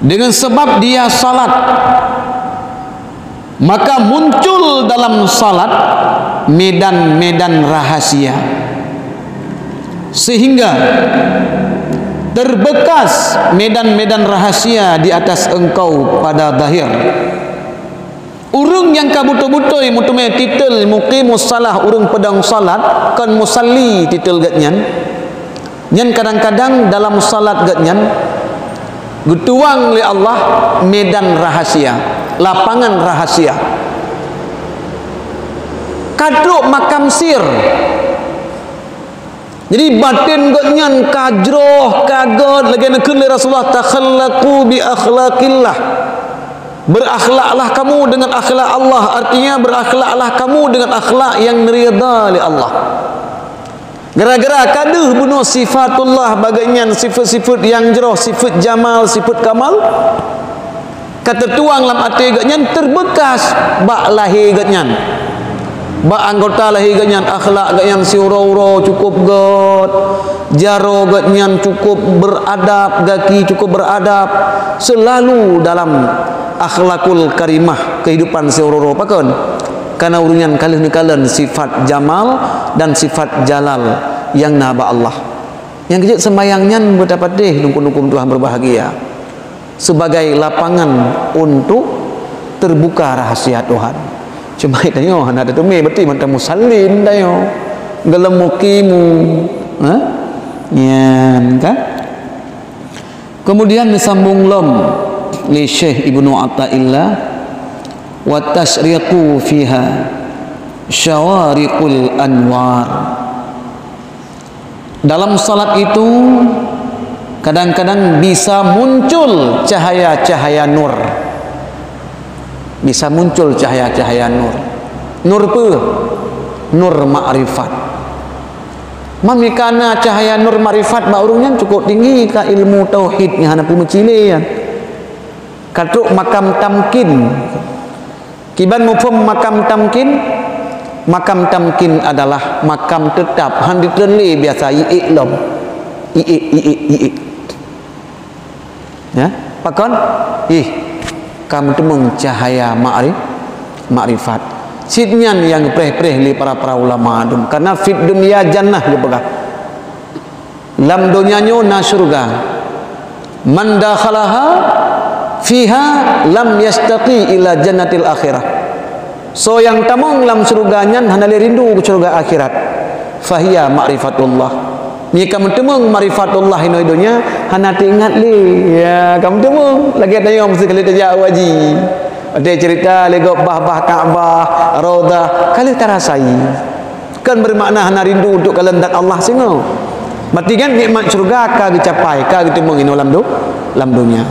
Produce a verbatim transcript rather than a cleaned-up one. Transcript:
Dengan sebab dia salat, maka muncul dalam salat medan-medan rahasia, sehingga terbekas medan-medan rahasia di atas engkau pada zahir. Ureuëng nyang ka beutôi-beutôi meuteumé titel muqimus salah, ureuëng peudong salat, kon musalli titel geuhnyan, nyan kadang-kadang dalam salat geuhnyan geutuwang lé Allah medan rahasia, lapangan rahasia. Ka trok makam sir. Jadi batin geuhnyan ka jroh, ka gét, lagée neukheun lé Rasulullah, "Takhallaqu bi akhlaqillah." Berakhlaklah kamu dengan akhlak Allah, artinya berakhlaklah kamu dengan akhlak yang diridha lé Allah. Gara-gara ka deuh bunoe sifatullah bak geuhnyan, sifat-sifat yang jroh, sifat jamal, sifat kamal, ka teutuang lam até geuhnyan, terbekas bak lahé geuhnyan. Bak anggota lahé geuhnyan, akhlak geuhnyan siuroe-uroe cukup gét, jaroe geuhnyan cukup beradab, gaki cukup beradab, selalu dalam akhlakul karimah, kehidupan siuroe-uroe. Pakon? Karena ureuëng nyan ka lheueh neukalon sifat jamal dan sifat jalal nyang na bak Allah. Nyang keujeuet, sembahyang nyan beutapatéh, dukun-dukun Tuhan berbahagia, sebagai lapangan untuk terbuka rahasia Tuhan. Cuma tanyoe hana teuteumé, berarti mantong musallin tanyoe, golom muqimu. Ha? Nyan kan? Kemudian disambung lom lé Syekh Ibnu Athaillah, "Wa tasyriqu fiha syawariqul anwar." Dalam salat itu kadang-kadang bisa muncul cahaya-cahaya nur. Bisa muncul cahaya-cahaya nur. Nur peue? Nur makrifat. Mamika na cahaya nur makrifat bak ureuëng nyan cukup tinggi ka ilmu tauhid nyang hana peumeucilée nyan. Ka trok makam tamkin. Kiban muphom makam tamkin? Makam tamkin adalah makam teutap, han jitreun lé biasa, iék lom. Iék, iék, iék. Ya, pakon? Ih, ka meuteumeung cahaya makri-, makrifat. Cit nyan nyang preh-preh lé para-para ulama dum. Karena fid dunya jannah geupeugah. Lam donya nyoe na syeuruga. "Man dakhalaha fiha lam yastaqi ila jannatil akhirah." Soe nyang tamong lam syeuruga nyan hana lé rindu keu syeuruga akhirat. Fahiya ma'rifatullah. Meunyoe ka meuteumeung ma'rifatullah inoe donya, hana teuingat lé. Ya, ka meuteumeung. Lagée tanyoe meusti kali tajak haji. Ada cerita lé gob bah-bah Ka'bah, Raudhah, ka lheueh tarasai. Kan bermakna hana rindu untuk kalon zat Allah singoh. Berarti kan nikmat syurga ka geucapai, ka geuteumeung inoe lam do-, lam donya.